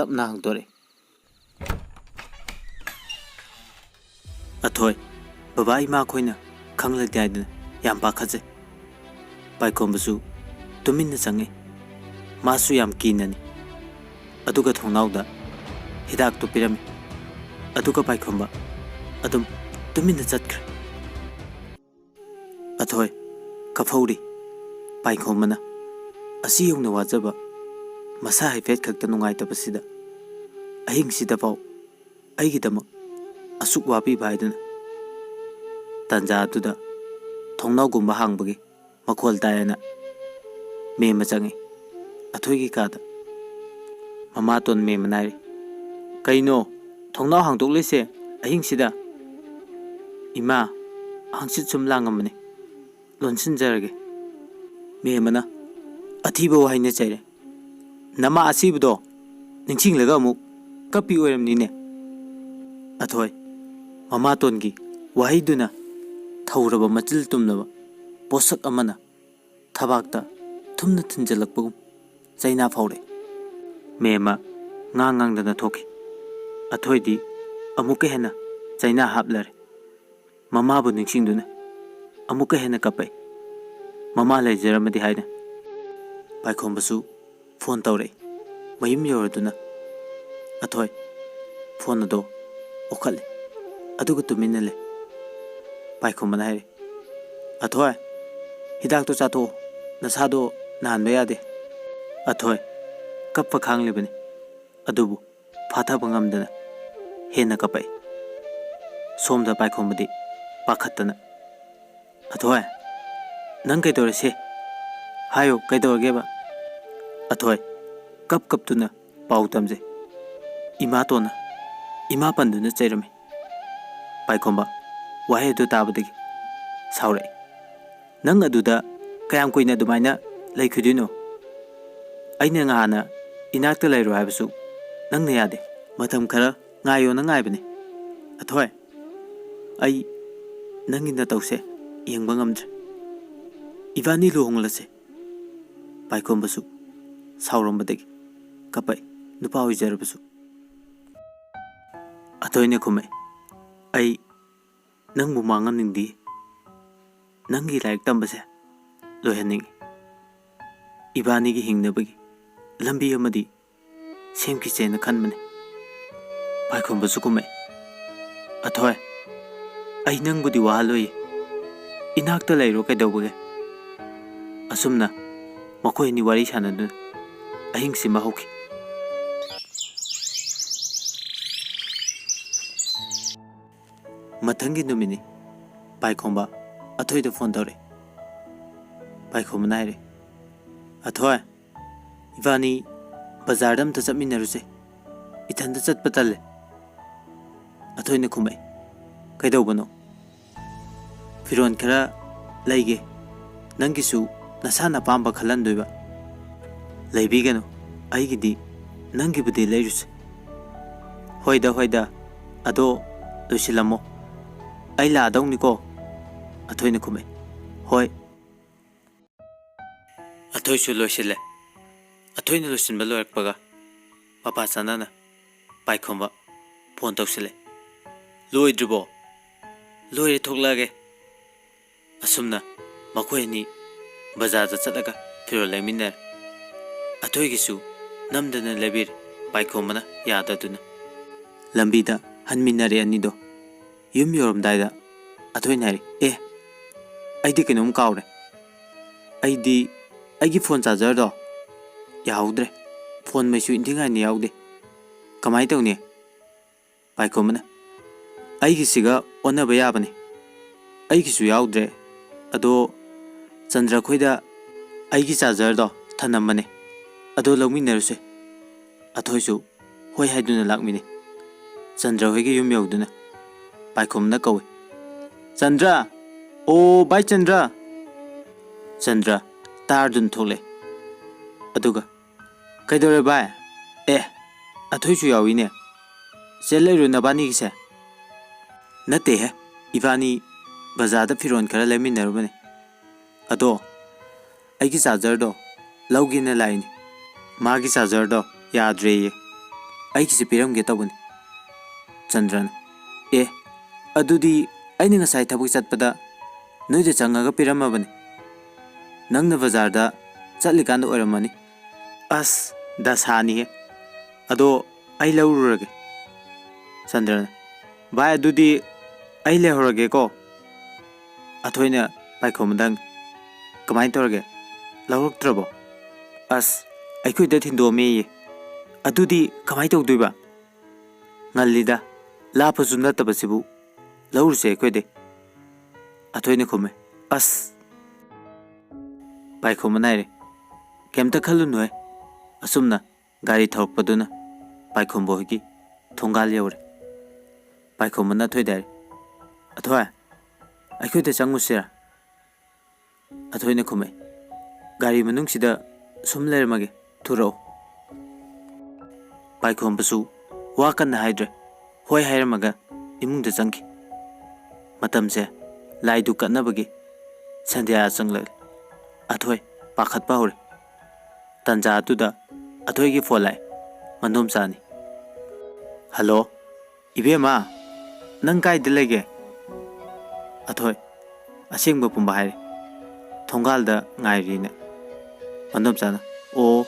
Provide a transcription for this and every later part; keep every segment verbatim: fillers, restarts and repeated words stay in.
ꯇꯞꯅ ꯍꯥꯡꯗꯣꯔꯛꯏ꯫ "ꯑꯊꯣꯏ, ꯕꯕꯥ ꯏꯃꯥ ꯈꯣꯏꯅ ꯈꯪꯂꯗꯤ ꯍꯥꯏꯗꯅ ꯌꯥꯝ ꯄꯥꯈꯠꯆꯩ꯫" ꯄꯥꯏꯈꯣꯝꯕꯁꯨ ꯇꯨꯃꯤꯟꯅ ꯆꯪꯉꯛꯏ꯫ ꯃꯥꯁꯨ ꯌꯥꯝ ꯀꯤꯅꯅꯤ꯫ ꯑꯗꯨꯒ ꯊꯣꯡꯅꯥꯎꯗ ꯍꯤꯗꯥꯛꯇꯨ ꯄꯤꯔꯝꯃꯤ꯫ ꯑꯗꯨꯒ ꯄꯥꯏꯈꯣꯝꯕ ꯑꯗꯨꯝ ꯇꯨꯃꯤꯟꯅ ꯆꯠꯈ꯭ꯔꯦ꯫ ꯑꯊꯣꯏ ꯀꯞꯐꯧꯔꯤ꯫ ꯄꯥꯏꯈꯣꯝꯕꯅ ꯑꯁꯤ ꯌꯧꯅ ꯋꯥꯖꯕ, ꯃꯁꯥ ꯍꯥꯏꯐꯦꯠ ꯈꯛꯇ ꯅꯨꯡꯉꯥꯏꯇꯕꯁꯤꯗ, ꯑꯍꯤꯡꯁꯤꯗꯐꯥꯎ ꯑꯩꯒꯤꯗꯃꯛ ꯑꯁꯨꯛ ꯋꯥꯕꯤꯕ ꯍꯥꯏꯗꯨꯅ꯫ ꯇꯥꯟꯖꯥ ꯑꯗꯨꯗ ꯊꯣꯡꯅꯥꯎꯒꯨꯝꯕ ꯍꯥꯡꯕꯒꯤ ꯃꯈꯣꯜ ꯇꯥꯏꯌꯦꯅ ꯃꯦꯝꯃ ꯆꯪꯉꯤ ꯑꯊꯣꯏꯒꯤ ꯀꯥꯗ꯫ ꯃꯃꯥꯇꯣꯟ ꯃꯦꯝꯃꯅ ꯍꯥꯏꯔꯤ, "ꯀꯩꯅꯣ ꯊꯣꯡꯅꯥꯎ ꯍꯥꯡꯗꯣꯛꯂꯤꯁꯦ ꯑꯍꯤꯡꯁꯤꯗ?" "ꯏꯃꯥ, ꯍꯪꯆꯤꯠ ꯁꯨꯝ ꯂꯥꯡꯉꯝꯕꯅꯤ, ꯂꯣꯟꯁꯤꯟꯖꯔꯒꯦ꯫" ꯃꯦꯝꯃꯅ ꯑꯊꯤꯕ ꯋꯥꯍꯩꯅ ꯆꯩꯔꯦ, "ꯅꯃꯥ ꯑꯁꯤꯕꯗꯣ ꯅꯤꯡꯁꯤꯡꯂꯒ ꯑꯃꯨꯛ ꯀꯞꯄꯤ ꯑꯣꯏꯔꯝꯅꯤꯅꯦ꯫" ꯑꯊꯣꯏ ꯃꯃꯥꯇꯣꯟꯒꯤ ꯋꯥꯍꯩꯗꯨꯅ ꯊꯧꯔꯕ ꯃꯆꯤꯜ ꯇꯨꯝꯂꯕ ꯄꯣꯠꯁꯛ ꯑꯃꯅ ꯊꯕꯥꯛꯇ ꯊꯨꯝꯅ ꯊꯤꯟꯖꯤꯜꯂꯛꯄꯒꯨꯝ ꯆꯩꯅꯥ ꯐꯥꯎꯔꯛꯏ꯫ ꯃꯦꯝꯃ ꯉꯥꯡ ꯉꯥꯡꯗꯅ ꯊꯣꯛꯈꯤ꯫ ꯑꯊꯣꯏꯗꯤ ꯑꯃꯨꯛꯀ ꯍꯦꯟꯅ ꯆꯩꯅꯥ ꯍꯥꯞꯂꯔꯦ꯫ ꯃꯃꯥꯕꯨ ꯅꯤꯡꯁꯤꯡꯗꯨꯅ ꯑꯃꯨꯛꯀ ꯍꯦꯟꯅ ꯀꯞꯄꯛꯏ꯫ ꯃꯃꯥ ꯂꯩꯖꯔꯝꯃꯗꯤ ꯍꯥꯏꯅ ꯄꯥꯏꯈꯣꯝꯕꯁꯨ ꯐꯣꯟ ꯇꯧꯔꯛꯏ꯫ ꯃꯌꯨꯝ ꯌꯧꯔꯗꯨꯅ ꯑꯊꯣꯏ ꯐꯣꯟ ꯑꯗꯣ ꯑꯣꯛꯈꯠꯂꯦ, ꯑꯗꯨꯒ ꯇꯨꯃꯤꯟꯅ ꯂꯩ꯫ ꯄꯥꯏꯈꯣꯝꯕꯅ ꯍꯥꯏꯔꯦ, "ꯑꯊꯣꯏ, ꯍꯤꯗꯥꯛꯇꯣ ꯆꯥꯊꯣꯛꯑꯣ, ꯅꯁꯥꯗꯣ ꯅꯥꯍꯟꯕ ꯌꯥꯗꯦ꯫" ꯑꯊꯣꯏ ꯀꯞꯄ ꯈꯥꯡꯂꯤꯕꯅꯤ, ꯑꯗꯨꯕꯨ ꯐꯥꯊꯕ ꯉꯝꯗꯅ ꯍꯦꯟꯅ ꯀꯞꯄꯛꯏ꯫ ꯁꯣꯝꯗ ꯄꯥꯏꯈꯣꯝꯕꯗꯤ ꯄꯥꯈꯠꯇꯅ, "ꯑꯊꯣꯏ, ꯅꯪ ꯀꯩꯗꯧꯔꯦ ꯁꯦ? ꯍꯥꯏꯌꯨ, ꯀꯩꯗꯧꯔꯒꯦꯕ?" ꯑꯊꯣꯏ ꯀꯞ ꯀꯞꯇꯨꯅ ꯄꯥꯎ ꯇꯝꯖꯩ꯫ ꯏꯃꯥꯇꯣꯟꯅ ꯏꯃꯥ ꯄꯟꯗꯨꯅ ꯆꯩꯔꯝꯃꯤ꯫ ꯄꯥꯏꯈꯣꯝꯕ ꯋꯥꯍꯩ ꯑꯗꯨ ꯇꯥꯕꯗꯒꯤ ꯁꯥꯎꯔꯛꯏ꯫ "ꯅꯪ ꯑꯗꯨꯗ ꯀꯌꯥꯝ ꯀꯨꯏꯅ ꯑꯗꯨꯃꯥꯏꯅ ꯂꯩꯈꯤꯗꯣꯏꯅꯣ? ꯑꯩꯅ ꯉꯍꯥꯟꯅ ꯏꯅꯥꯛꯇ ꯂꯩꯔꯣ ꯍꯥꯏꯕꯁꯨ ꯅꯪꯅ ꯌꯥꯗꯦ꯫ ꯃꯇꯝ ꯈꯔ ꯉꯥꯏꯌꯣꯅ ꯉꯥꯏꯕꯅꯤ꯫ ꯑꯊꯣꯏ, ꯑꯩ ꯅꯪꯒꯤ ꯅꯇꯧꯁꯦ ꯌꯦꯡꯕ ꯉꯝꯗ꯭ꯔꯦ꯫ ꯏꯕꯥꯅꯤ ꯂꯨꯍꯣꯡꯂꯁꯦ꯫" ꯄꯥꯏꯈꯣꯝꯕꯁꯨ ꯁꯥꯎꯔꯝꯕꯗꯒꯤ ꯀꯞꯄꯛꯏ꯫ ꯅꯨꯄꯥ ꯑꯣꯏꯖꯔꯕꯁꯨ꯫ ꯑꯊꯣꯏꯅ ꯈꯨꯝꯃꯛꯏ, "ꯑꯩ ꯅꯪꯕꯨ ꯃꯥꯡꯍꯟꯅꯤꯡꯗꯦ꯫ ꯅꯪꯒꯤ ꯂꯥꯏꯔꯤꯛ ꯇꯝꯕꯁꯦ ꯂꯣꯏꯍꯟꯅꯤꯡꯉꯤ꯫ ꯏꯕꯥꯅꯤꯒꯤ ꯍꯤꯡꯅꯕꯒꯤ ꯂꯝꯕꯤ ꯑꯃꯗꯤ ꯁꯦꯝꯈꯤꯁꯦꯅ ꯈꯟꯕꯅꯤ꯫" ꯄꯥꯏꯈꯣꯝꯕꯁꯨ ꯈꯨꯝꯃꯛꯏ, "ꯑꯊꯣꯏ, ꯑꯩ ꯅꯪꯕꯨꯗꯤ ꯋꯥꯍꯜꯂꯣꯏꯌꯦ꯫ ꯏꯅꯥꯛꯇ ꯂꯩꯔꯣ ꯀꯩꯗꯧꯕꯒꯦ?" ꯑꯁꯨꯝꯅ ꯃꯈꯣꯏ ꯑꯅꯤ ꯋꯥꯔꯤ ꯁꯥꯟꯅꯗꯨꯅ ꯑꯍꯤꯡꯁꯤꯃ ꯍꯧꯈꯤ꯫ ꯃꯊꯪꯒꯤ ꯅꯨꯃꯤꯠꯅꯤ꯫ ꯄꯥꯏꯈꯣꯝꯕ ꯑꯊꯣꯏꯗ ꯐꯣꯟ ꯇꯧꯔꯛꯏ꯫ ꯄꯥꯏꯈꯣꯝꯕꯅ ꯍꯥꯏꯔꯛꯏ, "ꯑꯊꯣꯏ, ꯏꯕꯥꯅꯤ ꯕꯖꯥꯔꯗ ꯑꯝꯇ ꯆꯠꯃꯤꯟꯅꯔꯨꯁꯦ꯫ ꯏꯊꯟꯗ ꯆꯠꯄ ꯇꯜꯂꯦ꯫" ꯑꯊꯣꯏꯅ ꯈꯨꯝꯃꯛꯏ, "ꯀꯩꯗꯧꯕꯅꯣ?" "ꯐꯤꯔꯣꯜ ꯈꯔ ꯂꯩꯒꯦ꯫ ꯅꯪꯒꯤꯁꯨ ꯅꯁꯥꯅ ꯑꯄꯥꯝꯕ ꯈꯜꯍꯟꯗꯣꯏꯕ꯫" "ꯂꯩꯕꯤꯒꯅꯨ, ꯑꯩꯒꯤꯗꯤ ꯅꯪꯒꯤꯕꯨꯗꯤ ꯂꯩꯔꯨꯁꯦ꯫" "ꯍꯣꯏꯗ, ꯍꯣꯏꯗ, ꯑꯗꯣ ꯂꯣꯏꯁꯤꯜꯂꯝꯃꯣ꯫ ꯑꯩ ꯂꯥꯛꯑꯗꯧꯅꯤꯀꯣ꯫" ꯑꯊꯣꯏꯅ ꯈꯨꯝꯃꯛꯏ, "ꯍꯣꯏ꯫" ꯑꯊꯣꯏꯁꯨ ꯂꯣꯏꯁꯤꯜꯂꯦ꯫ ꯑꯊꯣꯏꯅ ꯂꯣꯏꯁꯤꯟꯕ ꯂꯣꯏꯔꯛꯄꯒ ꯃꯄꯥ ꯆꯥꯟꯅꯅ ꯄꯥꯏꯈꯣꯝꯕ ꯐꯣꯟ ꯇꯧꯁꯤꯜꯂꯦ꯫ "ꯂꯣꯏꯗ꯭ꯔꯤꯕꯣ?" "ꯂꯣꯏꯔꯦ, ꯊꯣꯛꯂꯛꯑꯒꯦ꯫" ꯑꯁꯨꯝꯅ ꯃꯈꯣꯏ ꯑꯅꯤ ꯕꯖꯥꯔꯗ ꯆꯠꯂꯒ ꯐꯤꯔꯣꯜ ꯂꯩꯃꯤꯟꯅꯔꯦ꯫ ꯑꯊꯣꯏꯒꯤꯁꯨ ꯅꯝꯗꯅ ꯂꯩꯕꯤꯔꯦ, ꯄꯥꯏꯈꯣꯝꯕꯅ ꯌꯥꯗꯗꯨꯅ꯫ ꯂꯝꯕꯤꯗ ꯍꯟꯃꯤꯟꯅꯔꯦ ꯑꯅꯤꯗꯣ꯫ ꯌꯨꯝ ꯌꯧꯔꯝꯗꯥꯏꯗ ꯑꯊꯣꯏꯅ ꯍꯥꯏꯔꯤ, "ꯑꯦ, ꯑꯩꯗꯤ ꯀꯩꯅꯣꯝ ꯀꯥꯎꯔꯦ꯫ ꯑꯩꯗꯤ ꯑꯩꯒꯤ ꯐꯣꯟ ꯆꯥꯔꯖꯔꯗꯣ ꯌꯥꯍꯧꯗ꯭ꯔꯦ꯫ ꯐꯣꯟ ꯃꯩꯁꯨ ꯏꯟꯊꯤꯉꯥꯏꯅ ꯌꯥꯎꯗꯦ꯫ ꯀꯃꯥꯏꯅ ꯇꯧꯅꯤ?" ꯄꯥꯏꯈꯣꯝꯕꯅ, "ꯑꯩꯒꯤꯁꯤꯒ ꯑꯣꯟꯅꯕ ꯌꯥꯕꯅꯤ꯫ ꯑꯩꯒꯤꯁꯨ ꯌꯥꯎꯗ꯭ꯔꯦ꯫ ꯑꯗꯣ ꯆꯟꯗ꯭ꯔ ꯈꯣꯏꯗ ꯑꯩꯒꯤ ꯆꯥꯔꯖꯔꯗꯣ ꯊꯅꯝꯕꯅꯦ꯫ ꯑꯗꯣ ꯂꯧꯃꯤꯟꯅꯔꯨꯁꯦ꯫" ꯑꯊꯣꯏꯁꯨ ꯍꯣꯏ ꯍꯥꯏꯗꯨꯅ ꯂꯥꯛꯃꯤꯅꯤ꯫ ꯆꯟꯗ꯭ꯔ ꯍꯣꯏꯒꯤ ꯌꯨꯝ ꯌꯧꯗꯨꯅ ꯄꯥꯏꯈꯣꯝꯕꯅ ꯀꯧꯏ, "ꯆꯟꯗ꯭ꯔ! ꯑꯣ ꯚꯥꯏ ꯆꯟꯗ꯭ꯔ!" ꯆꯟꯗ꯭ꯔ ꯇꯥꯔꯗꯨꯅ ꯊꯣꯛꯂꯛꯑꯦ꯫ ꯑꯗꯨꯒ, "ꯀꯩꯗꯧꯔꯦ ꯚꯥꯏ? ꯑꯦ, ꯑꯊꯣꯏꯁꯨ ꯌꯥꯎꯏꯅꯦ꯫ ꯆꯦꯜꯂꯛꯏꯔꯣ ꯅꯕꯥꯅꯤꯒꯤꯁꯦ?" "ꯅꯠꯇꯦꯍꯦ, ꯏꯕꯥꯅꯤ ꯕꯖꯥꯔꯗ ꯐꯤꯔꯣꯜ ꯈꯔ ꯂꯩꯃꯤꯟꯅꯔꯨꯕꯅꯦ꯫ ꯑꯗꯣ ꯑꯩꯒꯤ ꯆꯥꯔꯖꯔꯗꯣ ꯂꯧꯒꯦꯅ ꯂꯥꯛꯏꯅꯤ꯫ ꯃꯥꯒꯤ ꯆꯥꯔꯖꯔꯗꯣ "ꯌꯥꯗ꯭ꯔꯦꯌꯦ, ꯑꯩꯒꯤꯁꯦ ꯄꯤꯔꯝꯒꯦ ꯇꯧꯕꯅꯤ꯫" ꯆꯟꯗ꯭ꯔꯅ, "ꯑꯦ, ꯑꯗꯨꯗꯤ ꯑꯩꯅ ꯉꯁꯥꯏ ꯊꯕꯛ ꯆꯠꯄꯗ ꯅꯣꯏꯗ ꯆꯪꯉꯒ ꯄꯤꯔꯝꯃꯕꯅꯤ, ꯅꯪꯅ ꯕꯖꯥꯔꯗ ꯆꯠꯂꯤꯀꯥꯟꯗ ꯑꯣꯏꯔꯝꯃꯅꯤ꯫" "ꯑꯁ, ꯗꯁꯥꯅꯤꯍꯦ꯫ ꯑꯗꯣ ꯑꯩ ꯂꯧꯔꯨꯔꯒꯦ꯫" ꯆꯟꯗ꯭ꯔꯅ, "ꯚꯥꯏ, ꯑꯗꯨꯗꯤ ꯑꯩ ꯂꯩꯍꯧꯔꯒꯦꯀꯣ꯫" ꯑꯊꯣꯏꯅ ꯄꯥꯏꯈꯣꯝꯕꯗ ꯍꯪꯉꯤ, "ꯀꯃꯥꯏꯅ ꯇꯧꯔꯒꯦ? ꯂꯧꯔꯛꯇ꯭ꯔꯕꯣ?" "ꯑꯁ, ꯑꯩꯈꯣꯏꯗ ꯊꯤꯟꯗꯣꯛꯑꯝꯃꯦꯌꯦ꯫ ꯑꯗꯨꯗꯤ ꯀꯃꯥꯏꯅ ꯇꯧꯗꯣꯏꯕ? ꯉꯜꯂꯤꯗ, ꯂꯥꯞꯄꯁꯨ ꯅꯠꯇꯕꯁꯤꯕꯨ, ꯂꯧꯔꯨꯁꯦ ꯑꯩꯈꯣꯏꯗꯩ꯫" ꯑꯊꯣꯏꯅ ꯈꯨꯝꯃꯦ, "ꯑꯁ꯫" ꯄꯥꯏꯈꯣꯝꯕꯅ ꯍꯥꯏꯔꯦ, "ꯀꯩꯝꯇ ꯈꯜꯂꯨꯅꯨꯍꯦ, ꯑꯁꯨꯝꯅ ꯒꯥꯔꯤ ꯊꯧꯔꯛꯄꯗꯨꯅ ꯄꯥꯏꯈꯣꯝꯕ ꯍꯣꯏꯒꯤ ꯊꯣꯡꯒꯥꯜ ꯌꯧꯔꯦ꯫" ꯄꯥꯏꯈꯣꯝꯕꯅ ꯑꯊꯣꯏꯗ ꯍꯥꯏꯔꯦ, "ꯑꯊꯣꯏ, ꯑꯩꯈꯣꯏꯗ ꯆꯪꯉꯨꯁꯤꯔꯥ?" ꯑꯊꯣꯏꯅ ꯈꯨꯝꯃꯦ, "ꯒꯥꯔꯤ ꯃꯅꯨꯡꯁꯤꯗ ꯁꯨꯝ ꯂꯩꯔꯝꯃꯒꯦ, ꯊꯨꯔꯛꯑꯣ꯫" ꯄꯥꯏꯈꯣꯝꯕꯁꯨ ꯋꯥ ꯀꯟꯅ ꯍꯥꯏꯗ꯭ꯔꯦ, ꯍꯣꯏ ꯍꯥꯏꯔꯝꯃꯒ ꯏꯃꯨꯡꯗ ꯆꯪꯈꯤ꯫ ꯃꯇꯝꯁꯦ ꯂꯥꯏꯗꯨꯛ ꯀꯠꯅꯕꯒꯤ ꯁꯟꯙ꯭ꯌꯥ ꯆꯪꯂꯛꯂꯦ꯫ ꯑꯊꯣꯏ ꯄꯥꯈꯠꯄ ꯍꯧꯔꯦ꯫ ꯇꯟꯖꯥ ꯑꯗꯨꯗ ꯑꯊꯣꯏꯒꯤ ꯐꯣꯟ ꯂꯥꯛꯑꯦ꯫ ꯃꯟꯗꯣꯝꯆꯥꯅꯤ꯫ "ꯍꯜꯂꯣ, ꯏꯕꯦꯝꯃ, ꯅꯪ ꯀꯥꯏꯗ ꯂꯩꯒꯦ?" ꯑꯊꯣꯏ ꯑꯁꯦꯡꯕ ꯄꯨꯝꯕ ꯍꯥꯏꯔꯦ꯫ "ꯊꯣꯡꯒꯥꯜꯗ ꯉꯥꯏꯔꯤꯅꯦ꯫" ꯃꯟꯗꯣꯝꯆꯥꯅ, "ꯑꯣ,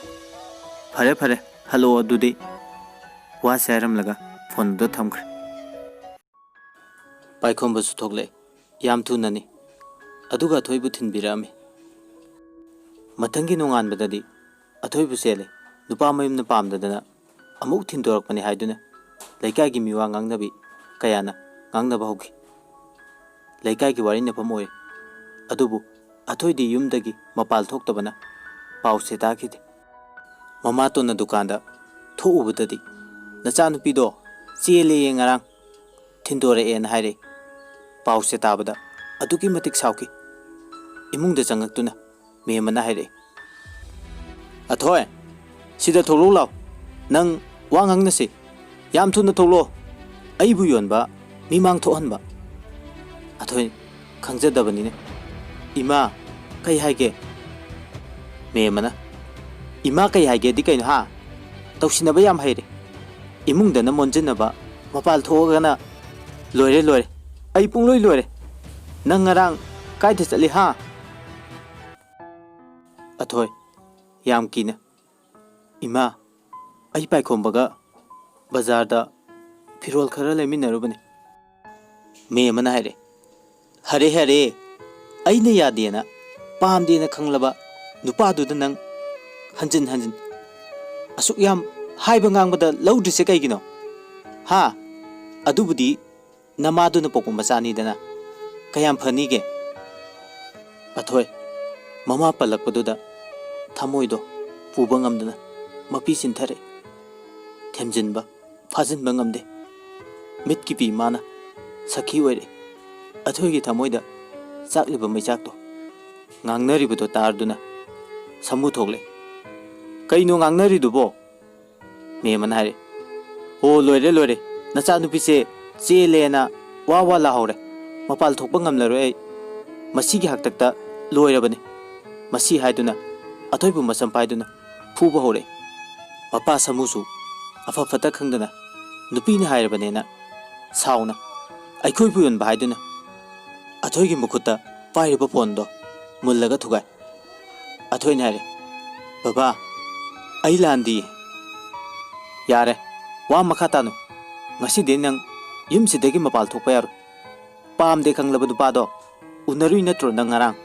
ꯐꯔꯦ ꯐꯔꯦ, ꯍꯜꯂꯛꯑꯣ ꯑꯗꯨꯗꯤ꯫" ꯋꯥꯁꯦ ꯍꯥꯏꯔꯝꯂꯒ ꯐꯣꯟꯗꯣ ꯊꯝꯈ꯭ꯔꯦ꯫ ꯄꯥꯏꯈꯣꯝꯕꯁꯨ ꯊꯣꯛꯂꯛꯑꯦ꯫ ꯌꯥꯝ ꯊꯨꯅꯅꯤ꯫ ꯑꯗꯨꯒ ꯑꯊꯣꯏꯕꯨ ꯊꯤꯟꯕꯤꯔꯛꯑꯝꯃꯤ꯫ ꯃꯊꯪꯒꯤ ꯅꯣꯡꯉꯥꯟꯕꯗꯗꯤ ꯑꯊꯣꯏꯕꯨ ꯆꯦꯜꯂꯦ꯫ ꯅꯨꯄꯥ ꯃꯌꯨꯝꯅ ꯄꯥꯝꯗꯗꯅ ꯑꯃꯨꯛ ꯊꯤꯟꯗꯣꯔꯛꯄꯅꯤ ꯍꯥꯏꯗꯨꯅ ꯂꯩꯀꯥꯏꯒꯤ ꯃꯤꯋꯥ ꯉꯥꯡꯅꯕꯤ ꯀꯌꯥꯅ ꯉꯥꯡꯅꯕ ꯍꯧꯈꯤ꯫ ꯂꯩꯀꯥꯏꯒꯤ ꯋꯥꯔꯤꯅꯐꯝ ꯑꯣꯏ꯫ ꯑꯗꯨꯕꯨ ꯑꯊꯣꯏꯗꯤ ꯌꯨꯝꯗꯒꯤ ꯃꯄꯥꯜ ꯊꯣꯛꯇꯕꯅ ꯄꯥꯎꯁꯦ ꯇꯥꯈꯤꯗꯦ꯫ ꯃꯃꯥꯇꯣꯟꯅ ꯗꯨꯀꯥꯟꯗ ꯊꯣꯛꯎꯕꯗꯗꯤ, "ꯅꯆꯥꯅꯨꯄꯤꯗꯣ ꯆꯦꯜꯂꯦꯌꯦ, ꯉꯔꯥꯡ ꯊꯤꯟꯗꯣꯔꯛꯑꯦꯅ ꯍꯥꯏꯔꯛꯏ꯫" ꯄꯥꯎꯁꯦ ꯇꯥꯕꯗ ꯑꯗꯨꯛꯀꯤ ꯃꯇꯤꯛ ꯁꯥꯎꯈꯤ꯫ ꯏꯃꯨꯡꯗ ꯆꯪꯉꯛꯇꯨꯅ ꯃꯦꯝꯃꯅ ꯍꯥꯏꯔꯛꯏ, "ꯑꯊꯣꯏ, ꯁꯤꯗ ꯊꯣꯛꯂꯛꯎ ꯂꯥꯎ꯫ ꯅꯪ ꯋꯥ ꯉꯥꯡꯅꯁꯤ꯫ ꯌꯥꯝ ꯊꯨꯅ ꯊꯣꯛꯂꯛꯑꯣ꯫ ꯑꯩꯕꯨ ꯌꯣꯟꯕ ꯃꯤꯃꯥꯡ ꯊꯣꯛꯍꯟꯕ꯫" ꯑꯊꯣꯏ ꯈꯪꯖꯗꯕꯅꯤꯅ, "ꯏꯃꯥ, ꯀꯩ ꯍꯥꯏꯒꯦ?" ꯃꯦꯝꯃꯅ, "ꯏꯃꯥ ꯀꯩ ꯍꯥꯏꯒꯦꯗꯤ ꯀꯩꯅꯣ ꯍꯥ? ꯇꯧꯁꯤꯟꯅꯕ ꯌꯥꯝ ꯍꯩꯔꯦ꯫ ꯏꯃꯨꯡꯗꯅ ꯃꯣꯟꯖꯤꯟꯅꯕ, ꯃꯄꯥꯜ ꯊꯣꯛꯑꯒꯅ ꯂꯣꯏꯔꯦ, ꯂꯣꯏꯔꯦ꯫ ꯑꯩ ꯄꯨꯡꯂꯣꯏ ꯂꯣꯏꯔꯦ꯫ ꯅꯪ ꯉꯔꯥꯡ ꯀꯥꯏꯗ ꯆꯠꯂꯤ, ꯍꯥ? ꯑꯊꯣꯏ, ꯌꯥꯝ ꯀꯤꯅ, "ꯏꯃꯥ, ꯑꯩ ꯄꯥꯏꯈꯣꯝꯕꯒ ꯕꯖꯥꯔꯗ ꯐꯤꯔꯣꯜ ꯈꯔ ꯂꯩꯃꯤꯟꯅꯔꯨꯕꯅꯤ꯫" ꯃꯦꯝ ꯑꯃꯅ ꯍꯥꯏꯔꯦ, "ꯍꯔꯦ, ꯍꯔꯦ, ꯑꯩꯅ ꯌꯥꯗꯦꯅ, ꯄꯥꯝꯗꯦꯅ ꯈꯪꯂꯕ ꯅꯨꯄꯥꯗꯨꯗ ꯅꯪ ꯍꯟꯖꯤꯟ ꯍꯟꯖꯤꯟ ꯑꯁꯨꯛ ꯌꯥꯝ ꯍꯥꯏꯕ ꯉꯥꯡꯕꯗ ꯂꯧꯗ꯭ꯔꯤꯁꯦ ꯀꯩꯒꯤꯅꯣ? ꯍꯥ? ꯑꯗꯨꯕꯨꯗꯤ ꯅꯃꯥꯗꯨꯅ ꯄꯣꯛꯄ ꯃꯆꯥꯅꯤꯗꯅ, ꯀꯌꯥꯝ ꯐꯅꯤꯒꯦ?" ꯑꯊꯣꯏ, ꯃꯃꯥ ꯄꯜꯂꯛꯄꯗꯨꯗ ꯊꯃꯣꯏꯗꯣ ꯄꯨꯕ ꯉꯝꯗꯅ ꯃꯄꯤ ꯆꯤꯟꯊꯔꯛꯏ꯫ ꯊꯦꯝꯖꯤꯟꯕ, ꯐꯥꯖꯤꯟꯕ ꯉꯝꯗꯦ꯫ ꯃꯤꯠꯀꯤ ꯄꯤ ꯃꯥꯅ ꯁꯈꯤ ꯑꯣꯏꯔꯛꯏ꯫ ꯑꯊꯣꯏꯒꯤ ꯊꯃꯣꯏꯗ ꯆꯥꯛꯂꯤꯕ ꯃꯩꯆꯥꯛꯇꯣ꯫ ꯉꯥꯡꯅꯔꯤꯕꯗꯣ ꯇꯥꯔꯗꯨꯅ ꯁꯃꯨ ꯊꯣꯛꯂꯛꯏ꯫ "ꯀꯩꯅꯣ ꯉꯥꯡꯅꯔꯤꯗꯨꯕꯣ?" ꯃꯦꯝ ꯑꯃꯅ ꯍꯥꯏꯔꯛꯏ꯫ "ꯑꯣ, ꯂꯣꯏꯔꯦ, ꯂꯣꯏꯔꯦ꯫ ꯅꯆꯥꯅꯨꯄꯤꯁꯦ ꯆꯦꯜꯂꯦꯅ ꯋꯥ ꯋꯥ ꯂꯥꯍꯧꯔꯦ꯫ ꯃꯄꯥꯜ ꯊꯣꯛꯄ ꯉꯝꯂꯔꯣꯏ ꯑꯩ꯫ ꯃꯁꯤꯒꯤ ꯍꯥꯛꯇꯛꯇ ꯂꯣꯏꯔꯕꯅꯤ꯫" ꯃꯁꯤ ꯍꯥꯏꯗꯨꯅ ꯑꯊꯣꯏꯕꯨ ꯃꯁꯝ ꯄꯥꯏꯗꯨꯅ ꯐꯨꯕ ꯍꯧꯔꯛꯏ꯫ ꯃꯄꯥ ꯁꯥꯃꯨꯁꯨ ꯑꯐ ꯐꯠꯇ ꯈꯪꯗꯅ ꯅꯨꯄꯤꯅ ꯍꯥꯏꯔꯕꯅꯦꯅ ꯁꯥꯎꯅ ꯑꯩꯈꯣꯏꯕꯨ ꯌꯣꯟꯕ ꯍꯥꯏꯗꯨꯅ ꯑꯊꯣꯏꯒꯤ ꯃꯈꯨꯠꯇ ꯄꯥꯏꯔꯤꯕ ꯐꯣꯟꯗꯣ ꯃꯨꯜꯂꯒ ꯊꯨꯒꯥꯏ꯫ ꯑꯊꯣꯏꯅ ꯍꯥꯏꯔꯦ, "ꯕꯕꯥ, ꯑꯩ ꯂꯥꯟꯗꯤꯌꯦ꯫ ꯌꯥꯔꯦ, ꯋꯥ ꯃꯈꯥ ꯇꯥꯅꯨ꯫ ꯉꯁꯤꯗꯤ ꯅꯪ ꯌꯨꯝꯁꯤꯗꯒꯤ ꯃꯄꯥꯜ ꯊꯣꯛꯄ ꯌꯥꯔꯣꯏ꯫ ꯄꯥꯝꯗꯦ ꯈꯪꯂꯕ ꯅꯨꯄꯥꯗꯣ ꯎꯅꯔꯨꯏ ꯅꯠꯇ꯭ꯔꯣ ꯅꯪ ꯉꯔꯥꯡ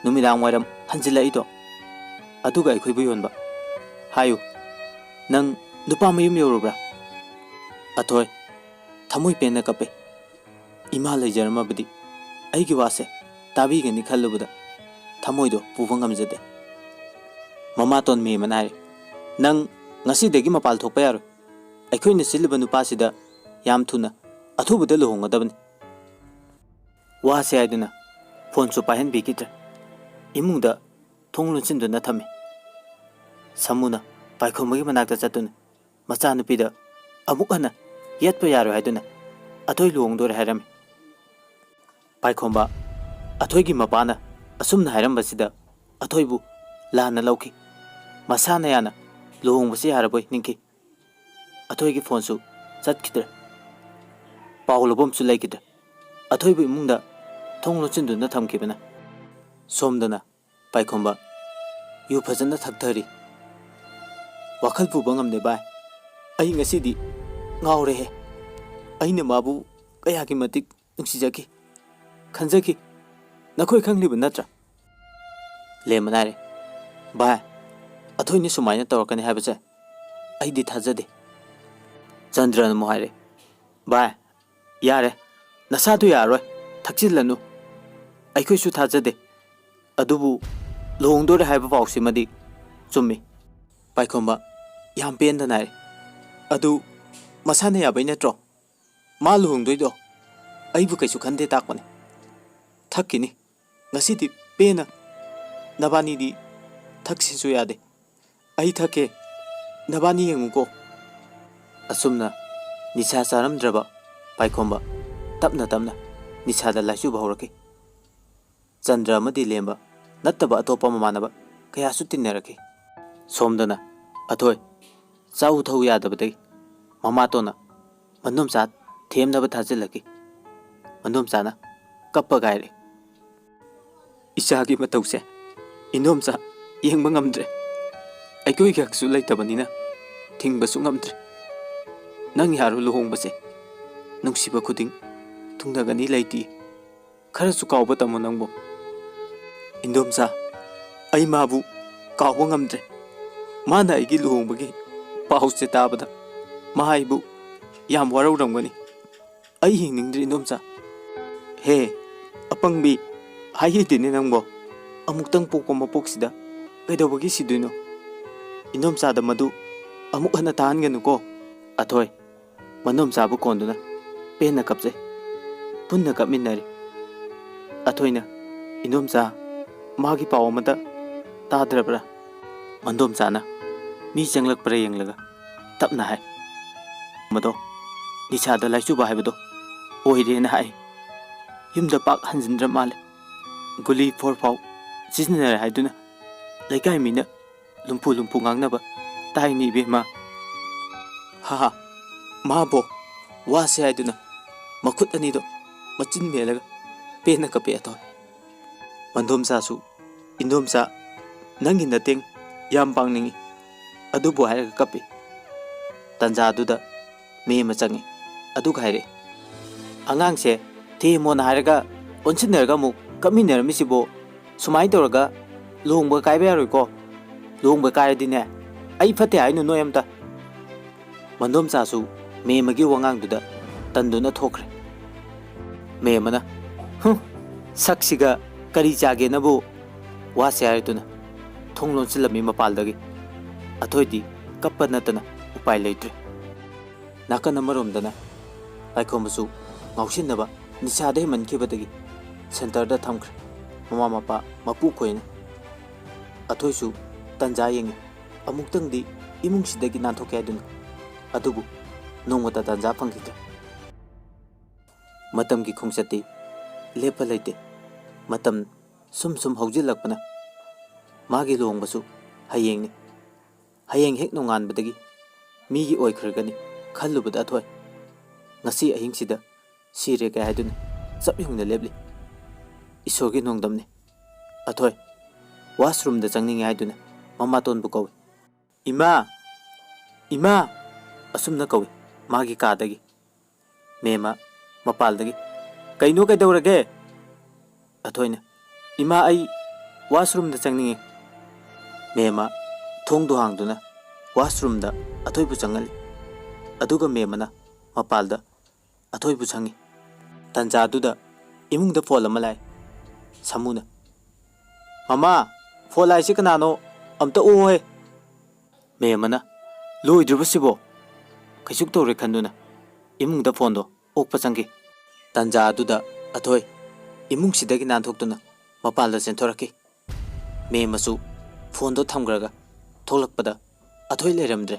ꯅꯨꯃꯤꯗꯥꯡ ꯋꯥꯏꯔꯝ ꯍꯟꯖꯤꯜꯂꯛꯏꯗꯣ? ꯑꯗꯨꯒ ꯑꯩꯈꯣꯏꯕꯨ ꯌꯣꯟꯕ꯫ ꯍꯥꯏꯌꯨ, ꯅꯪ ꯅꯨꯄꯥ ꯃꯌꯨꯝ ꯌꯧꯔꯨꯕ꯭ꯔꯥ?" ꯑꯊꯣꯏ ꯊꯃꯣꯏ ꯄꯦꯟꯅ ꯀꯞꯄꯦ꯫ ꯏꯃꯥ ꯂꯩꯖꯔꯝꯃꯕꯗꯤ ꯑꯩꯒꯤ ꯋꯥꯁꯦ ꯇꯥꯕꯤꯒꯅꯤ ꯈꯜꯂꯨꯕꯗ ꯊꯃꯣꯏꯗꯣ ꯄꯨꯕ ꯉꯝꯖꯗꯦ꯫ ꯃꯃꯥꯇꯣꯟ ꯃꯦꯝ ꯑꯃꯅ ꯍꯥꯏꯔꯦ, "ꯅꯪ ꯉꯁꯤꯗꯒꯤ ꯃꯄꯥꯜ ꯊꯣꯛꯄ ꯌꯥꯔꯣꯏ꯫ ꯑꯩꯈꯣꯏꯅ ꯁꯤꯜꯂꯤꯕ ꯅꯨꯄꯥꯁꯤꯗ ꯌꯥꯝ ꯊꯨꯅ ꯑꯊꯨꯕꯗ ꯂꯨꯍꯣꯡꯒꯗꯕꯅꯤ꯫" ꯋꯥꯁꯦ ꯍꯥꯏꯗꯨꯅ ꯐꯣꯟꯁꯨ ꯄꯥꯏꯍꯟꯕꯤꯈꯤꯗ꯭ꯔꯦ꯫ ꯏꯃꯨꯡꯗ ꯊꯣꯡ ꯂꯣꯟꯁꯤꯟꯗꯨꯅ ꯊꯝꯃꯤ꯫ ꯁꯥꯃꯨꯅ ꯄꯥꯏꯈꯣꯝꯕꯒꯤ ꯃꯅꯥꯛꯇ ꯆꯠꯇꯨꯅ ꯃꯆꯥꯅꯨꯄꯤꯗ ꯑꯃꯨꯛ ꯍꯟꯅ ꯌꯦꯠꯄ ꯌꯥꯔꯣꯏ ꯍꯥꯏꯗꯨꯅ ꯑꯊꯣꯏ ꯂꯨꯍꯣꯡꯗꯣꯔꯦ ꯍꯥꯏꯔꯝꯃꯤ꯫ ꯄꯥꯏꯈꯣꯝꯕ, ꯑꯊꯣꯏꯒꯤ ꯃꯄꯥꯅ ꯑꯁꯨꯝꯅ ꯍꯥꯏꯔꯝꯕꯁꯤꯗ ꯑꯊꯣꯏꯕꯨ ꯂꯥꯟꯅ ꯂꯧꯈꯤ꯫ ꯃꯁꯥꯅ ꯌꯥꯅ ꯂꯨꯍꯣꯡꯕꯁꯤ ꯌꯥꯔꯕꯣꯏ ꯅꯤꯡꯈꯤ꯫ ꯑꯊꯣꯏꯒꯤ ꯐꯣꯟꯁꯨ ꯆꯠꯈꯤꯗ꯭ꯔꯦ꯫ ꯄꯥꯎ ꯂꯧꯕꯝꯁꯨ ꯂꯩꯈꯤꯗ꯭ꯔꯦ꯫ ꯑꯊꯣꯏꯕꯨ ꯏꯃꯨꯡꯗ ꯊꯣꯡ ꯂꯣꯟꯁꯤꯟꯗꯨꯅ ꯊꯝꯈꯤꯕꯅ꯫ ꯁꯣꯝꯗꯅ ꯄꯥꯏꯈꯣꯝꯕ ꯌꯨ ꯐꯖꯅ ꯊꯛꯊꯔꯤ꯫ "ꯋꯥꯈꯜ ꯄꯨꯕ ꯉꯝꯗꯦ ꯚꯥꯏ꯫ ꯑꯩ ꯉꯁꯤꯗꯤ ꯉꯥꯎꯔꯦꯍꯦ꯫ ꯑꯩꯅ ꯃꯥꯕꯨ ꯀꯌꯥꯒꯤ ꯃꯇꯤꯛ ꯅꯨꯡꯁꯤꯖꯈꯤ, ꯈꯟꯖꯈꯤ, ꯅꯈꯣꯏ ꯈꯪꯂꯤꯕ ꯅꯠꯇ꯭ꯔꯥ?" ꯂꯦꯝꯕꯅ ꯍꯥꯏꯔꯦ, "ꯚꯥꯏ, ꯑꯊꯣꯏꯅ ꯁꯨꯃꯥꯏꯅ ꯇꯧꯔꯛꯀꯅꯤ ꯍꯥꯏꯕꯁꯦ ꯑꯩꯗꯤ ꯊꯥꯖꯗꯦ꯫" ꯆꯟꯗ꯭ꯔꯅ ꯑꯃꯨꯛ ꯍꯥꯏꯔꯦ, "ꯚꯥꯏ, ꯌꯥꯔꯦ, ꯅꯁꯥꯗꯨ ꯌꯥꯔꯔꯣꯏ, ꯊꯛꯆꯤꯜꯂꯅꯨ꯫ ꯑꯩꯈꯣꯏꯁꯨ ꯊꯥꯖꯗꯦ, ꯑꯗꯨꯕꯨ ꯂꯨꯍꯣꯡꯗꯣꯔꯦ ꯍꯥꯏꯕ ꯄꯥꯎꯁꯤꯃꯗꯤ ꯆꯨꯝꯃꯤ꯫" ꯄꯥꯏꯈꯣꯝꯕ ꯌꯥꯝ ꯄꯦꯟꯗꯅ ꯍꯥꯏꯔꯦ, "ꯑꯗꯨ ꯃꯁꯥꯅ ꯌꯥꯕꯩ ꯅꯠꯇ꯭ꯔꯣ? ꯃꯥ ꯂꯨꯍꯣꯡꯗꯣꯏꯗꯣ ꯑꯩꯕꯨ ꯀꯩꯁꯨ ꯈꯟꯗꯦ ꯇꯥꯛꯄꯅꯦ꯫ ꯊꯛꯈꯤꯅꯤ, ꯉꯁꯤꯗꯤ ꯄꯦꯟꯅ꯫ ꯅꯕꯥꯅꯤꯗꯤ ꯊꯛꯁꯤꯁꯨ ꯌꯥꯗꯦ꯫ ꯑꯩ ꯊꯛꯀꯦ, ꯅꯕꯥꯅꯤ ꯌꯦꯡꯉꯨꯀꯣ꯫" ꯑꯁꯨꯝꯅ ꯅꯤꯁꯥ ꯆꯥꯔꯝꯗ꯭ꯔꯕ ꯄꯥꯏꯈꯣꯝꯕ ꯇꯞꯅ ꯇꯞꯅ ꯅꯤꯁꯥꯗ ꯂꯥꯏꯆꯨꯕ ꯍꯧꯔꯛꯈꯤ꯫ ꯆꯟꯗ꯭ꯔ ꯑꯃꯗꯤ ꯂꯦꯝꯕ ꯅꯠꯇꯕ ꯑꯇꯣꯞꯄ ꯃꯃꯥꯟꯅꯕ ꯀꯌꯥꯁꯨ ꯇꯤꯟꯅꯔꯛꯈꯤ꯫ ꯁꯣꯝꯗꯅ ꯑꯊꯣꯏ ꯆꯥꯎ ꯊꯧ ꯌꯥꯗꯕꯗꯒꯤ ꯃꯃꯥꯇꯣꯟꯅ ꯃꯅꯣꯝꯆꯥ ꯊꯦꯝꯅꯕ ꯊꯥꯖꯤꯜꯂꯛꯈꯤ꯫ ꯃꯅꯣꯝꯆꯥꯅ ꯀꯞꯄꯒ ꯍꯥꯏꯔꯛꯏ, "ꯏꯆꯥꯒꯤ ꯃꯇꯧꯁꯦ ꯏꯅꯣꯝꯆꯥ ꯌꯦꯡꯕ ꯉꯝꯗ꯭ꯔꯦ꯫ ꯑꯩꯈꯣꯏꯒꯤ ꯍꯛꯁꯨ ꯂꯩꯇꯕꯅꯤꯅ ꯊꯤꯡꯕꯁꯨ ꯉꯝꯗ꯭ꯔꯦ꯫ ꯅꯪ ꯌꯥꯔꯣ ꯂꯨꯍꯣꯡꯕꯁꯦ? ꯅꯨꯡꯁꯤꯕ ꯈꯨꯗꯤꯡ ꯊꯨꯡꯅꯒꯅꯤ ꯂꯩꯇꯦ꯫ ꯈꯔꯁꯨ ꯀꯥꯎꯕ ꯇꯝꯃꯣ ꯅꯪꯕꯣ꯫" "ꯏꯟꯗꯣꯝꯆꯥ, ꯑꯩ ꯃꯥꯕꯨ ꯀꯥꯎꯕ ꯉꯝꯗ꯭ꯔꯦ꯫ ꯃꯥꯅ ꯑꯩꯒꯤ ꯂꯨꯍꯣꯡꯕꯒꯤ ꯄꯥꯎꯁꯦ ꯇꯥꯕꯗ ꯃꯥ ꯑꯩꯕꯨ ꯌꯥꯝ ꯋꯥꯔꯧꯔꯝꯒꯅꯤ꯫ ꯑꯩ ꯍꯤꯡꯅꯤꯡꯗ꯭ꯔꯦ ꯏꯟꯗꯣꯝꯆꯥ꯫" "ꯍꯦ, ꯑꯄꯪꯕꯤ, ꯍꯥꯏꯍꯩꯗꯦꯅꯦ ꯅꯪꯕꯣ꯫ ꯑꯃꯨꯛꯇꯪ ꯄꯣꯛꯄ ꯃꯄꯣꯛꯁꯤꯗ ꯀꯩꯗꯧꯕꯒꯤ ꯁꯤꯗꯣꯏꯅꯣ? ꯏꯟꯗꯣꯝꯆꯥꯗ ꯃꯗꯨ ꯑꯃꯨꯛ ꯍꯟꯅ ꯇꯥꯍꯟꯒꯅꯨꯀꯣ꯫" ꯑꯊꯣꯏ ꯃꯅꯣꯝꯆꯥꯕꯨ ꯀꯣꯟꯗꯨꯅ ꯄꯦꯟꯅ ꯀꯞꯆꯩ꯫ ꯄꯨꯟꯅ ꯀꯞꯃꯤꯟꯅꯔꯤ꯫ ꯑꯊꯣꯏꯅ, "ꯏꯟꯗꯣꯝꯆꯥ, ꯃꯥꯒꯤ ꯄꯥꯎ ꯑꯃꯇ ꯇꯥꯗ꯭ꯔꯕ꯭ꯔꯥ?" ꯃꯟꯗꯣꯝꯆꯥꯅ ꯃꯤ ꯆꯪꯂꯛꯄ꯭ꯔꯥ ꯌꯦꯡꯂꯒ ꯇꯞꯅ ꯍꯥꯏ, "ꯃꯗꯣ ꯅꯤꯁꯥꯗ ꯂꯥꯏꯆꯨꯕ ꯍꯥꯏꯕꯗꯣ ꯑꯣꯏꯔꯦꯅ ꯍꯥꯏ꯫ ꯌꯨꯝꯗ ꯄꯥꯛ ꯍꯟꯖꯤꯟꯗ꯭ꯔ ꯃꯥꯜꯂꯦ꯫ ꯒꯨꯂꯤ ꯐꯣꯔ ꯐꯥꯎ ꯁꯤꯖꯤꯟꯅꯔꯦ ꯍꯥꯏꯗꯨꯅ ꯂꯩꯀꯥꯏ ꯃꯤꯅ ꯂꯨꯝꯐꯨ ꯂꯨꯝꯐꯨ ꯉꯥꯡꯅꯕ ꯇꯥꯏꯅꯤ ꯏꯕꯦꯝꯃ꯫ ꯍꯥ ꯍꯥ, ꯃꯥꯕꯣ ꯋꯥꯁꯦ ꯍꯥꯏꯗꯨꯅ ꯃꯈꯨꯠ ꯑꯅꯤꯗꯣ ꯃꯆꯤꯟ ꯃꯦꯜꯂꯒ ꯄꯦꯟꯅ ꯀꯞꯄꯦ ꯑꯊꯣꯏ꯫ ꯃꯟꯗꯣꯝꯆꯥꯁꯨ, "ꯏꯟꯗꯣꯝꯆꯥ, ꯅꯪꯒꯤ ꯅꯇꯦꯡ ꯌꯥꯝ ꯄꯥꯡꯅꯤꯡꯏ" ꯑꯗꯨꯕꯨ ꯍꯥꯏꯔꯒ ꯀꯞꯄꯤ꯫ ꯇꯟꯖꯥꯗꯨꯗ ꯃꯦꯝꯃ ꯆꯪꯉꯤ꯫ ꯑꯗꯨꯒ ꯍꯥꯏꯔꯛꯏ, "ꯑꯉꯥꯡꯁꯦ ꯊꯦꯝꯃꯣꯅ ꯍꯥꯏꯔꯒ ꯑꯣꯟꯁꯤꯟꯅꯔꯒ ꯑꯃꯨꯛ ꯀꯞꯃꯤꯟꯅꯔꯝꯃꯤꯁꯤꯕꯣ? ꯁꯨꯃꯥꯏꯅ ꯇꯧꯔꯒ ꯂꯨꯍꯣꯡꯕ ꯀꯥꯏꯕ ꯌꯥꯔꯣꯏꯀꯣ꯫ ꯂꯨꯍꯣꯡꯕ ꯀꯥꯏꯔꯗꯤꯅꯦ, ꯑꯩ ꯐꯠꯇꯦ ꯍꯥꯏꯅꯨ ꯅꯣꯏ ꯑꯝꯇ"꯫ ꯃꯟꯗꯣꯝꯆꯥꯁꯨ ꯃꯦꯝꯃꯒꯤ ꯋꯥꯉꯥꯡꯗꯨꯗ ꯇꯟꯗꯨꯅ ꯊꯣꯛꯈ꯭ꯔꯦ꯫ ꯃꯦꯝꯃꯅ, "ꯍꯨꯝ, ꯁꯛꯁꯤꯒ ꯀꯔꯤ ꯆꯥꯒꯦꯅꯕꯨ" ꯋꯥꯁꯦ ꯍꯥꯏꯔꯗꯨꯅ ꯊꯣꯡ ꯂꯣꯟꯁꯤꯜꯂꯝꯃꯤ ꯃꯄꯥꯜꯗꯒꯤ꯫ ꯑꯊꯣꯏꯗꯤ ꯀꯞꯄ ꯅꯠꯇꯅ ꯎꯄꯥꯏ ꯂꯩꯇ꯭ꯔꯦ꯫ ꯅꯥꯀꯟ ꯑꯃꯔꯣꯝꯗꯅ ꯂꯥꯏꯈꯣꯝꯕꯁꯨ ꯉꯥꯎꯁꯤꯟꯅꯕ ꯅꯤꯁꯥꯗ ꯍꯦꯟꯃꯟꯈꯤꯕꯗꯒꯤ ꯁꯦꯟꯇꯔꯗ ꯊꯝꯈ꯭ꯔꯦ꯫ ꯃꯃꯥ ꯃꯄꯥ ꯃꯄꯨ ꯈꯣꯏꯅ꯫ ꯑꯊꯣꯏꯁꯨ ꯇꯟꯖꯥ ꯌꯦꯡꯉꯤ꯫ ꯑꯃꯨꯛꯇꯪꯗꯤ ꯏꯃꯨꯡꯁꯤꯗꯒꯤ ꯅꯥꯟꯊꯣꯛꯀꯦ ꯍꯥꯏꯗꯨꯅ꯫ ꯑꯗꯨꯕꯨ ꯅꯣꯡꯃꯇ ꯇꯟꯖꯥ ꯐꯪꯈꯤꯗ꯭ꯔꯦ꯫ ꯃꯇꯝꯒꯤ ꯈꯣꯡꯆꯠꯇꯤ ꯂꯦꯞꯄ ꯂꯩꯇꯦ꯫ ꯃꯇꯝ ꯁꯨꯝ ꯁꯨꯝ ꯍꯧꯖꯤꯜꯂꯛꯄꯅ ꯃꯥꯒꯤ ꯂꯨꯍꯣꯡꯕꯁꯨ ꯍꯌꯦꯡꯅꯤ꯫ ꯍꯌꯦꯡ ꯍꯦꯛ ꯅꯣꯡꯉꯥꯟꯕꯗꯒꯤ ꯃꯤꯒꯤ ꯑꯣꯏꯈ꯭ꯔꯒꯅꯤ ꯈꯜꯂꯨꯕꯗ ꯑꯊꯣꯏ ꯉꯁꯤ ꯑꯍꯤꯡꯁꯤꯗ ꯁꯤꯔꯦꯒ ꯍꯥꯏꯗꯨꯅ ꯆꯞ ꯌꯨꯡꯅ ꯂꯦꯞꯂꯤ꯫ ꯏꯁꯣꯔꯒꯤ ꯅꯣꯡꯗꯝꯅꯤ꯫ ꯑꯊꯣꯏ ꯋꯥꯁꯔꯨꯝꯗ ꯆꯪꯅꯤꯡꯉꯦ ꯍꯥꯏꯗꯨꯅ ꯃꯃꯥꯇꯣꯟꯕꯨ ꯀꯧꯏ꯫ "ꯏꯃꯥ! ꯏꯃꯥ!" ꯑꯁꯨꯝꯅ ꯀꯧꯏ ꯃꯥꯒꯤ ꯀꯥꯗꯒꯤ꯫ ꯃꯦꯝꯃ ꯃꯄꯥꯜꯗꯒꯤ, "ꯀꯩꯅꯣ, ꯀꯩꯗꯧꯔꯒꯦ?" ꯑꯊꯣꯏꯅ, "ꯏꯃꯥ, ꯑꯩ ꯋꯥꯁꯔꯨꯝꯗ ꯆꯪꯅꯤꯡꯉꯦ"꯫ ꯃꯦꯝꯃ ꯊꯣꯡꯗꯣ ꯍꯥꯡꯗꯨꯅ ꯋꯥꯁꯔꯨꯝꯗ ꯑꯊꯣꯏꯕꯨ ꯆꯪꯍꯜꯂꯤ꯫ ꯑꯗꯨꯒ ꯃꯦꯝꯃꯅ ꯃꯄꯥꯜꯗ ꯑꯊꯣꯏꯕꯨ ꯁꯪꯉꯤ꯫ ꯇꯟꯖꯥꯗꯨꯗ ꯏꯃꯨꯡꯗ ꯐꯣꯟ ꯑꯃ ꯂꯥꯛꯏ꯫ ꯁꯥꯃꯨꯅ, "ꯃꯃꯥ, ꯐꯣꯟ ꯂꯥꯛꯏꯁꯤ ꯀꯅꯥꯅꯣ? ꯑꯝꯇ ꯑꯣꯛꯑꯣꯍꯦ!" ꯃꯦꯝꯃꯅ, "ꯂꯣꯏꯗ꯭ꯔꯤꯕꯁꯤꯕꯣ?" ꯀꯩꯁꯨ ꯇꯧꯔꯣꯏ ꯈꯟꯗꯨꯅ ꯏꯃꯨꯡꯗ ꯐꯣꯟꯗꯣ ꯑꯣꯛꯄ ꯆꯪꯈꯤ꯫ ꯇꯟꯖꯥ ꯑꯗꯨꯗ ꯑꯊꯣꯏ ꯏꯃꯨꯡꯁꯤꯗꯒꯤ ꯅꯥꯟꯊꯣꯛꯇꯨꯅ ꯃꯄꯥꯟꯗ ꯆꯦꯟꯊꯣꯔꯛꯈꯤ꯫ ꯃꯦꯝꯃꯁꯨ ꯐꯣꯟꯗꯣ ꯊꯝꯈ꯭ꯔꯒ ꯊꯣꯛꯂꯛꯄꯗ ꯑꯊꯣꯏ ꯂꯩꯔꯝꯗ꯭ꯔꯦ꯫